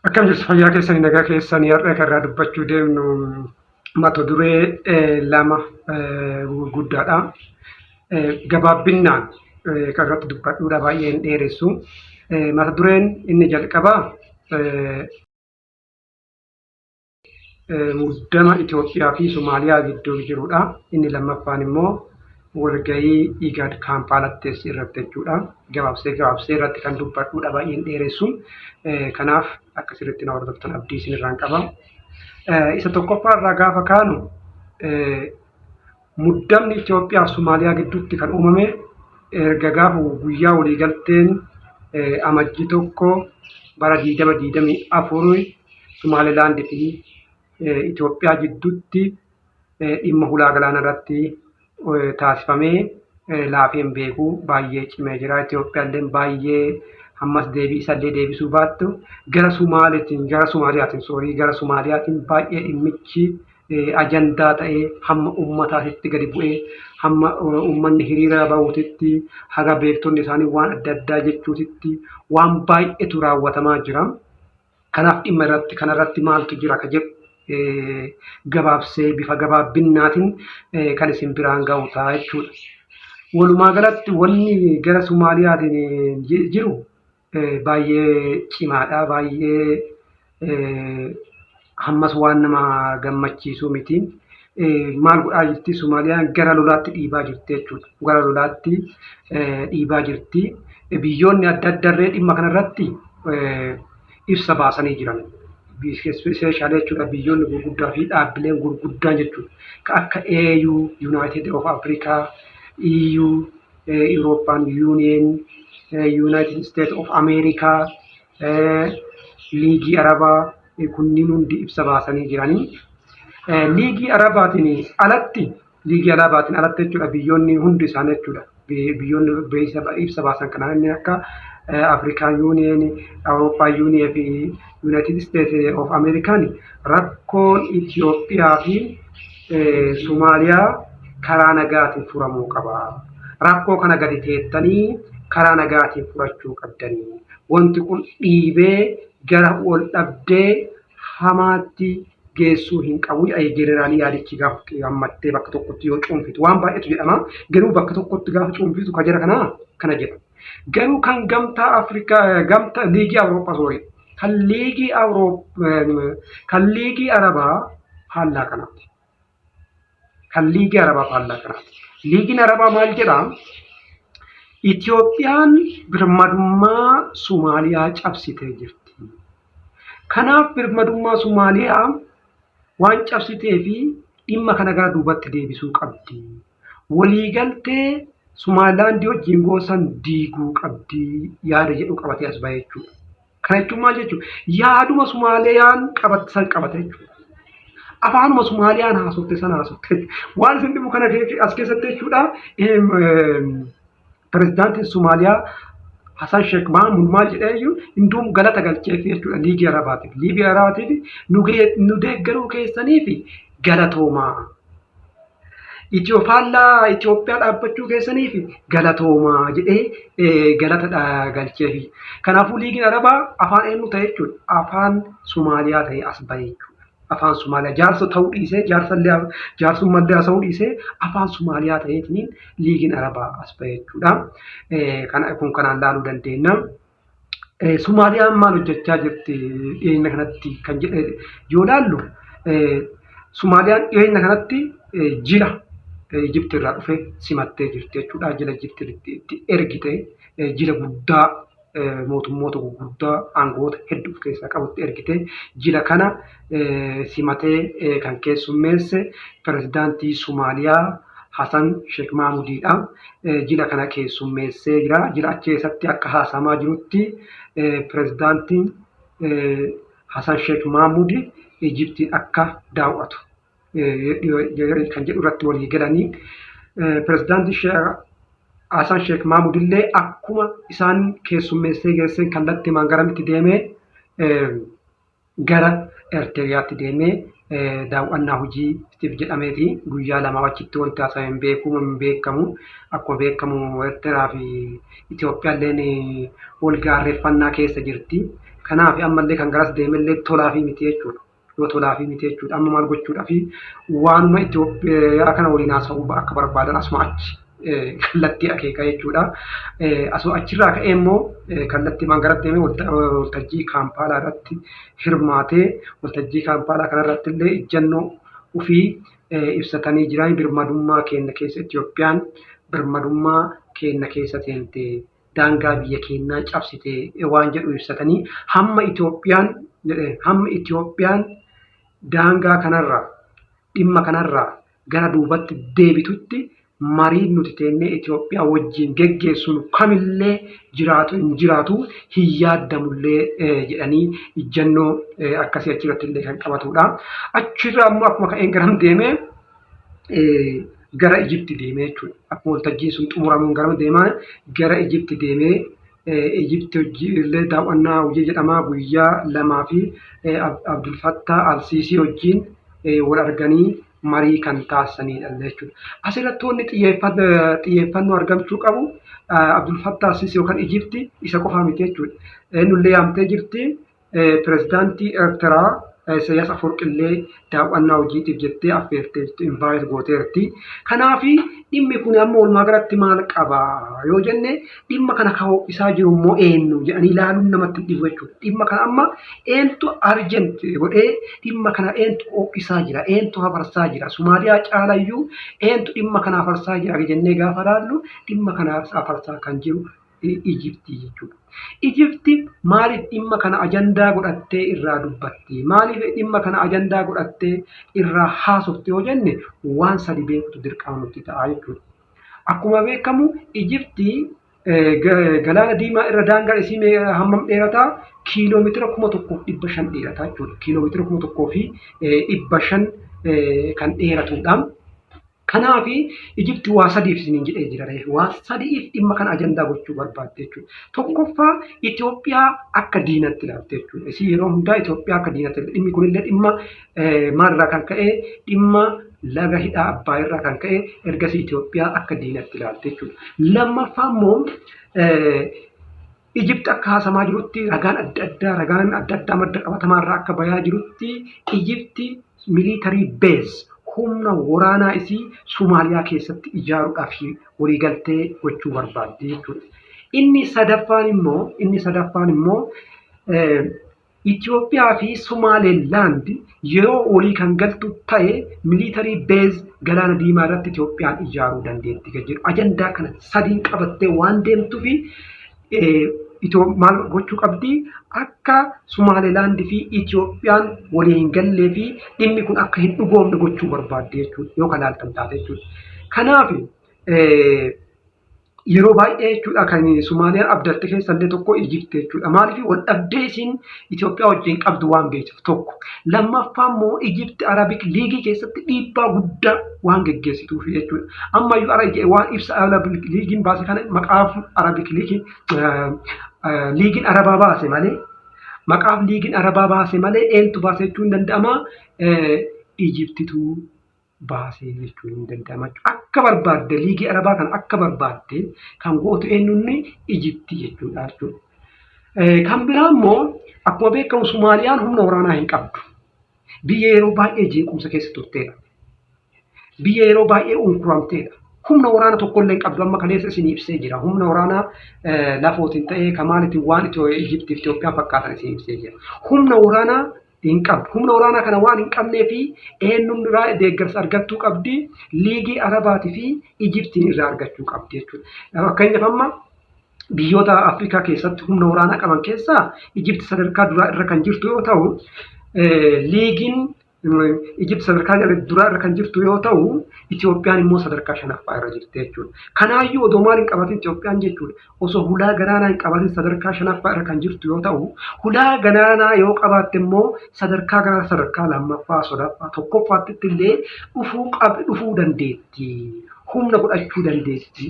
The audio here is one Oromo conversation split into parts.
Akkam jirtu fayyaa keessanii nagaa keessanii har'a kan irraa dubbachuu deemnu mata duree lama gurguddaadha. Gabaabbinnaan kan irratti dubbadhuudha baay'ee hin dheeressu. Mata dureen inni jalqabaa muddama Itoophiyaa fi Somaaliyaa gidduu jirudha. Inni lammaffaan immoo walgahii IGAD Kaampaalatti irratti jechuudha. Gabaabsee gabaabsee irratti kan dubbadhuudha baay'ee hin dheeressu. Kanaaf akka sirriitti na hordoftan abdii isinirraan qaba. Isa tokkoffaa irraa gaafa kaanu muddamni Itoophiyaa fi Somaaliyaa gidduutti kan uumame erga gaafa guyyaa waliigalteen amajjii tokko bara 2024 Somaalilaand fi Itoophiyaa gidduutti dhimma hulaa galaanaa irratti taasifamee laafee hin beeku baay'ee cimee jira. Itoophiyaallee baay'ee ammas deebii isallee deebisuu baattu gara Sumaaleetiin gara Sumaaliyaatiin soorii gara Sumaaliyaatiin baay'ee dhimmichi ajandaa ta'ee hamma uummataatitti gadi bu'ee hamma uummanni hiriira bahuutitti haga beektonni isaanii waan adda addaa jechuutitti waan baay'eetu raawwatamaa jira. Kanaaf dhimma irratti kanarratti maaltu jira ka jedhu gabaabsee bifa gabaabbinnaatiin kan isin biraan ga'u ta'a jechuudha. Walumaa galatti wanni gara Sumaaliyaatiin jiru baay'ee cimaadha. Baay'ee hammas waan nama gammachiisuu miti. Maal godhaa jirti? Sumaaliyaan gara lolaatti dhiibaa jirti jechuudha. Gara lolaatti dhiibaa jirti. Biyyoonni adda addaa dhimma kanarratti ibsa baasanii jiran. Ispeeshaalee jechuudha biyyoonni gurguddaa fi dhaabbileen gurguddaan jechuudha. Kan akka AU, United of Africa, EU, European Union, United States of America, Liigii Arabaa kunniin hundi ibsa baasanii jiranii. Liigii Arabaatiin alatti Liigii Arabaatiin alatti jechuudha biyyoonni hundi isaanii jechuudha. Biyyoonni ibsa baasan kanaan inni akka African Union, Awurooppaa Union fi United States of American rakkoon Itoophiyaa fi Somaaliyaa karaa nagaatiin furamuu qaba. Rakkoo kana gadi teettanii karaa nagaatiin furachuu qabdanii. Wanti kun dhiibee gara wal dhabdee hamaatti geessuu hin qabu jedha jeneraalii yaadichi gaafa hammattee bakka tokkotti yoo cuunfitu waan baay'eetu jedhama. Garuu bakka tokkotti gaafa cuunfitu ka jara kanaa kana jedha. Garuu kan gamtaa Afrikaa gamtaa liigii Awurooppaa soorii kan liigii Awurooppaa kan liigii Arabaa faallaa kanaati. Kan liigii Arabaa faallaa kanaati. Liigiin Arabaa maal jedhaa? Itoophiyaan birmadummaa Somaaliyaa cabsitee jirti. Kanaaf birmadummaa Somaaliyaa waan cabsitee fi dhimma kana gara duubatti deebisuu qabdi. Waliigaltee Somaalilaandii wajjin goosan diiguu qabdi yaada jedhu qabatee as bahe jechuudha. Kana jechuun maal jechuudha? Yaaduma Sumaaliyaan qabatte san qabate jechuudha. Afaanuma Sumaaliyaan haasofte san haasofte. Waan isin dhibu kana as keessatti jechuudha. Pirezidaantiin Sumaaliyaa Hasan Sheek Mahamuud maal jedhee iyyuu hinduum galata galcheef jechuudha Liigii Arabaatiif. Liigii Arabaatiif nu deeggaruu keessaniif galatoomaa. Itiyoo faallaa Itoophiyaa dhaabbachuu keessaniif galatoomaa jedhee galata galcheefi. Kanaafuu liigiin Arabaa afaan eenyu ta'e jechuudha? Afaan Somaaliyaa ta'e as bahe jechuudha. Afaan Somaaliyaa jaarsa ta'uu dhiisee jaarsallee jaarsummallee haasa'uu dhiisee afaan Somaaliyaa ta'eetiin liigiin Arabaa as bahe jechuudha. Kana kun kanaan laaluu dandeenya. Sumaaliyaan maal hojjechaa jirti dhiyeenya kanatti kan jedhe yoo laallu Sumaaliyaan dhiyeenya kanatti jila Ijipti irraa dhufe simattee jirti jechuudha. Jila Ijipti itti ergite jila guddaa mootummoota gurguddaa aangoota hedduu of keessaa qabutti ergite. Jila kana simatee kan keessummeesse pirezidaantii Sumaaliyaa Hasan Sheek Maamudiidha. Jila kana keessummeessee jira. Jila achi keessatti akka haasamaa jirutti pirezidaantiin Hasan Sheek Maamud Ijiptiin akka daawwatu kan jedhu irratti walii galanii pirezidaantii Hasan Sheek Maamud illee akkuma isaan keessummeessee geesseen kallattiimaan garamitti deemee gara Ertiriyaatti deemee daaw'annaa hojiitiif jedhameeti guyyaa lamaaf achitti wanti haasa'ame hin beeku hin beekamu. Akkuma beekamu Ertiraa fi Itoophiyaalleen wal gaarreeffannaa keessa jirti. Kanaaf ammallee kan garas deemellee tolaafii miti jechuudha. Yoo tolaafii miti jechuudha. Amma maal gochuudhaaf waanuma Itoophiyaa kana waliin haasa'uu akka barbaadan asuma achi kallattii akeeka jechuudha. Asuma achirraa ka'ee immoo kallattii maan gara deemee waltajjii Kaampaalaa irratti hirmaatee, waltajjii Kaampaalaa kanarratti illee ijjannoo ofii ibsatanii jiran. Birmadummaa keenya keessa, Itoophiyaan birmadummaa keenya keessa seente, daangaa biyya keenyaa cabsite waan jedhu ibsatanii, hamma Itoophiyaan daangaa kanarraa, dhimma kanarraa gara duubatti deebitutti mariin nuti teennee Itoophiyaa wajjin geggeessinu kamillee jiraatu hin jiraatu, hin yaaddamullee jedhanii ijjannoo akkasii achirratti illee kan qabatudha. Achirraa immoo akkuma ka'een garam deemee? Gara Ijipti deemee jechuudha. Akkuma waltajjiin sun xumuramuun garam deemaa? Gara Ijipti deemee, Ijipti illee daawwannaa hojii jedhamaa guyyaa 2 fi Abdul Fattah Al-Siisii wajjin wal arganii marii kan taasisanidha jechuudha. Asirratti wanni xiyyeeffannoo argachuu qabu, Abdul Fattah Al-Siisii yookaan Ijipti isa qofaa miti jechuudha. Eenyullee yaamtee jirti? Pirezidaantii Eertiraa Isaayyaas Afwerqillee daawwannaa hojiitiif jettee affeertee jirti, invite gooteerti. Kanaaf dhimmi kun amma walumaa galatti maal qaba yoo jenne, dhimma kana kan ho'isaa jiru immoo eenyu jedhanii ilaaluun namatti hin dhibu jechuudha. Dhimma kana amma eentu urgent godhee, dhimma kana eentu ho'isaa jira, eentu hafarsaa jira, Somaaliyaa caalayyuu eentu dhimma kana hafarsaa jira jennee gaafa ilaallu, dhimma kana hafarsaa kan jiru Ijiptii jechuudha. Ijipti maaliif dhimma kana ajandaa godhattee irraa dubbatti? Maaliif dhimma kana ajandaa godhattee irraa haasofte yoo jenne, waan sadi beekutu dirqama nutti ta'a jechuudha. Akkuma beekamu Ijipti galaana Diimaa irra daangaan isii hammam dheerataa? Kiiloomeetira 1500 dheerataa jechuudha. Kiiloomeetira 1500 kan dheeratudha. Kanaaf Ijipti waa sadiif isiniin jedhee jira. Waa sadiif dhimma kana ajandaa gochuu barbaadde jechuudha. Tokkoffaa, Itoophiyaa akka diinatti ilaalte jechuudha. Isii yeroo hundaa Itoophiyaa akka diinatti ilaalte. Dhimmi kunillee dhimma maalirraa kan ka'e? Dhimma laga hidhaa Abbaay irraa kan ka'e ergasii Itoophiyaa akka diinatti ilaalte jechuudha. Lammaffaa immoo, Ijipti akka haasamaa jirutti, ragaan adda addaa madda qabatamaa irraa akka bayaa jirutti, Ijipti military base, humna waraanaa isii Somaaliyaa keessatti ijaaruudhaaf waliigaltee gochuu barbaaddi jechuudha. Inni sadaffaan immoo Itoophiyaa fi Somaalilaand yeroo walii kan galtu ta'e, military base galaana Diimaa irratti Itoophiyaan ijaaruu dandeetti kan jedhu ajandaa kana sadiin qabattee waan deemtuufi maal gochuu qabdi? Akka Somaalilaand fi Itoophiyaan walii hin gallee fi dhimmi kun akka hin dhugoomne gochuu barbaadde jechuudha yoo kan ilaaltan taate jechuudha. Kanaaf yeroo baay'ee jechuudha kan Sumaaliyaan abdatte keessallee tokko Ijipti jechuudha. Maaliif? Wal dhabdee isiin Itoophiyaa wajjin qabdu waan beektuuf tokko. Lammaffaa immoo Ijipti Arabic League keessatti dhiibbaa guddaa waan geggeessituuf jechuudha. Ammayyuu waan ibsa Arabic Leagueiin baase kana, maqaaf Arabic Leagueiin Arabaa baase malee, maqaaf Liigiin Arabaa baase malee, eentu baase jechuun danda'ama? Ijiptitu baasee jechuun hin danda'ama. Akka barbaadde Liigii Arabaa kana akka barbaadde kan gootu eenyunni? Ijiptii jechuudha jechuudha. Kan biraa immoo, akkuma beekamu Sumaaliyaan humna waraanaa hin qabdu. Biyya yeroo baay'ee jeequmsa keessa turteedha. Biyya yeroo baay'ee unkuramteedha. Humna waraana tokkollee hin qabdu, amma kaleessa isin ibsee jira. Humna waraanaa lafootiin ta'ee kamaalitiin waan Ijiptiif Itoophiyaan fakkaatan isin ibsee jira. Humna waraanaa hin qabdu. Humna waraanaa kana waan hin qabnee fi eenyuun irraa deeggarsa argachuu qabdi? Liigii Arabaatii fi Ijiptiin irraa argachuu qabdi jechuudha. Fakkeenyaaf, amma biyyoota Afrikaa keessatti humna waraanaa qaban keessaa Ijipti sadarkaa duraa irra kan jirtu yoo ta'u, liigiin Ijipti sadarkaa duraa irra kan jirtu yoo ta'u, Itoophiyaan immoo sadarkaa shanaffaa irra jirti jechuudha. Kanaayyuu odoo maal hin qabatin Itoophiyaan jechuudha. Osoo hulaa galaanaa hin qabatin sadarkaa shanaffaa irra kan jirtu yoo ta'u, hulaa galaanaa yoo qabaatte immoo sadarkaa gara sadarkaa lammaffaa, sadaffaa, tokkoffaatti illee dhufuu dandeetti. Humna godhachuu dandeetti.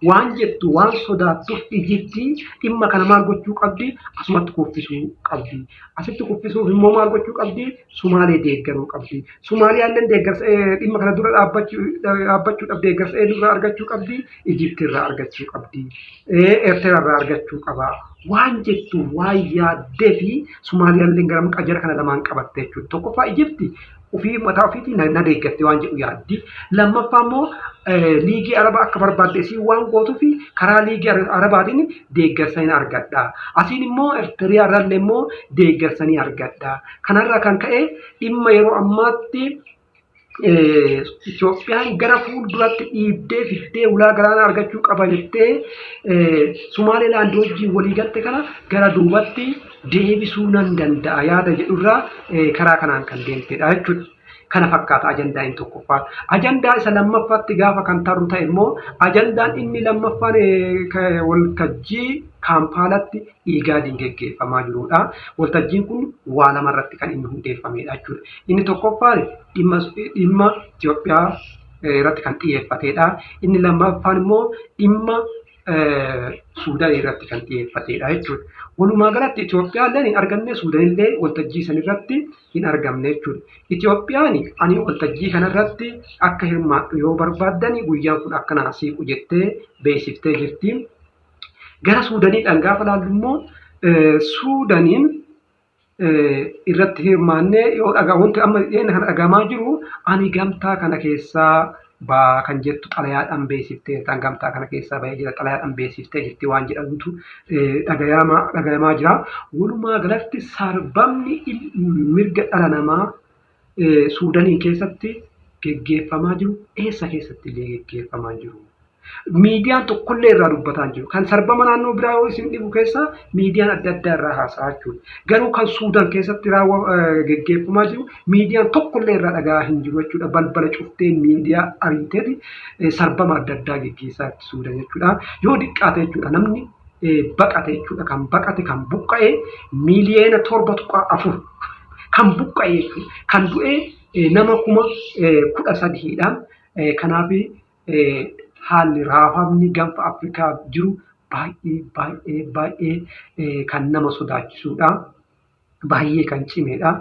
Waan jettu waan sodaattuuf Ijiptii dhimma kana maal gochuu qabdi? Asumatti kuffisuu qabdi. Asitti kuffisuuf immoo maal gochuu qabdi? Sumaalee deeggaruu qabdi. Sumaaliyaallee deeggarsa dhimma kana dura dhaabbachuudhaaf deeggarsa eenyurraa argachuu qabdi? Ijiptii irraa argachuu qabdi. Eertiraa irraa argachuu qaba. waan jettu waan yaaddee fi Sumaaliyaallee gara jara kana lamaan qabatte jechuudha. Tokkoffaa Ijipti ofii mataa ofiitii na deeggarti waan jedhu yaaddi. Lammaffaa immoo Liigii Arabaa akka barbaadde isii waan gootuuf karaa Liigii Arabaatiin deeggarsa ni argadha. Asiin immoo Eertiriyaa irraallee immoo deeggarsa ni argadha. Kanarraa kan ka'e dhimma yeroo ammaatti Itoophiyaan gara fuulduratti dhiibdee fiddee ulaa galaanaa argachuu qaba jettee Sumaaleelaand wajjin waliigalte kana gara duubatti deebisuu nan danda'a yaada jedhurraa karaa kanaan kan deemtedha jechuudha. Kana fakkaata ajandaa inni tokkoffaan. Ajandaa isa lammaffaatti gaafa kan tarru ta'e immoo ajandaan inni lammaffaan waltajjii Kaampaalatti Igaadiin geggeeffamaa jirudha. Waltajjiin kun waa lama irratti kan inni hundeeffamedha jechuudha. Inni tokkoffaan dhimma Itoophiyaa irratti kan xiyyeeffatedha. Inni lammaffaan immoo dhimma Suudaan irratti kan xiyyeeffatedha jechuudha. Walumaa galatti Itoophiyaallee hin argamne, Suudanillee waltajjii san irratti hin argamne jechuudha. Itoophiyaan ani waltajjii kanarratti akka hirmaadhu yoo barbaaddan guyyaan kun akka naa siiqu jettee beeksiftee jirti. Gara Suudaniidhaan gaafa laallu immoo Suudaniin irratti hirmaannee yoo dhagaa wanti amma dhiyeenya kana dhagahamaa jiru ani gamtaa kana keessaa baa kan jettu xalayaadhaan beeksiftee kan gamtaa kana keessaa bahee jira xalayaadhaan beeksiftee jirti waan jedhamutu dhagayamaa jira. Walumaa galatti sarbamni mirga dhala namaa Suudanii keessatti geggeeffamaa jiru eessa keessatti illee geggeeffamaa jiru. Miidiyaan tokkollee irraa dubbataa hin jiru. Kan sarbama naannoo biraa yoo isin dhibu keessaa miidiyaan adda addaa irraa haasa'aa jechuudha. Garuu kan Suudaan keessatti geggeeffamaa jiru miidiyaan tokkollee irraa dhaga'aa hin jiru jechuudha. Balbala cuftee miidiyaa ariiteeti sarbama adda addaa geggeessaa jirti Suudaan jechuudha. Yoo diqqaate jechuudha namni baqate jechuudha. Kan baqate kan buqqa'e miiliyoona 7.4 kan buqqa'e jechuudha. Kan du'e nama 13,000dha. Kanaaf haalli raafamni gaanfa Afrikaa jiru baay'ee baay'ee baay'ee kan nama sodaachisudha. Baay'ee kan cimedha.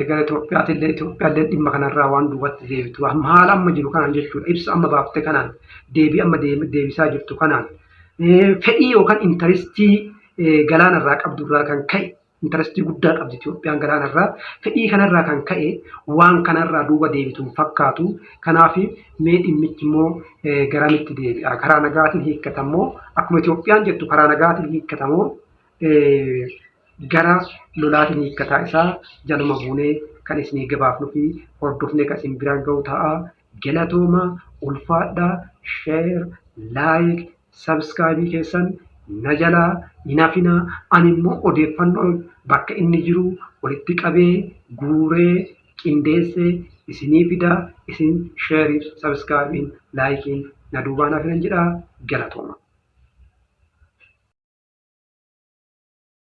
Gara Itoophiyaatillee Itoophiyaallee dhimma kanarraa waan duubatti deebitu haala amma jiru kanaan jechuudha. Ibsa amma baafte kanaan deebii amma deebisaa jirtu kanaan fedhii yookaan intarestii galaanarraa qabdurraa kan ka'e Intarestii guddaa qabdi Itoophiyaan galaanarraa. Fedhii kanarraa kan ka'e waan kanarraa duuba deebitu hin fakkaatu. Kanaaf mee dhimmichi immoo garamitti deebi'a? Karaa nagaatiin hiikkatamoo akkuma Itoophiyaan jettu karaa nagaatiin hiikkatamoo gara lolaatiin hiikkataa isaa jaluma buunee kan isinii gabaafnu fi hordofnee kan isin biraan ga'u ta'a. Galatooma, ulfaadhaa, share, like, Subscribe keessan na jalaa hin hafinaa. Ani immoo odeeffannoo bakka inni jiru walitti qabee guuree qindeessee isinii fida. Isin share, subscribe, like na duubaan hafinan jedha. Galatooma.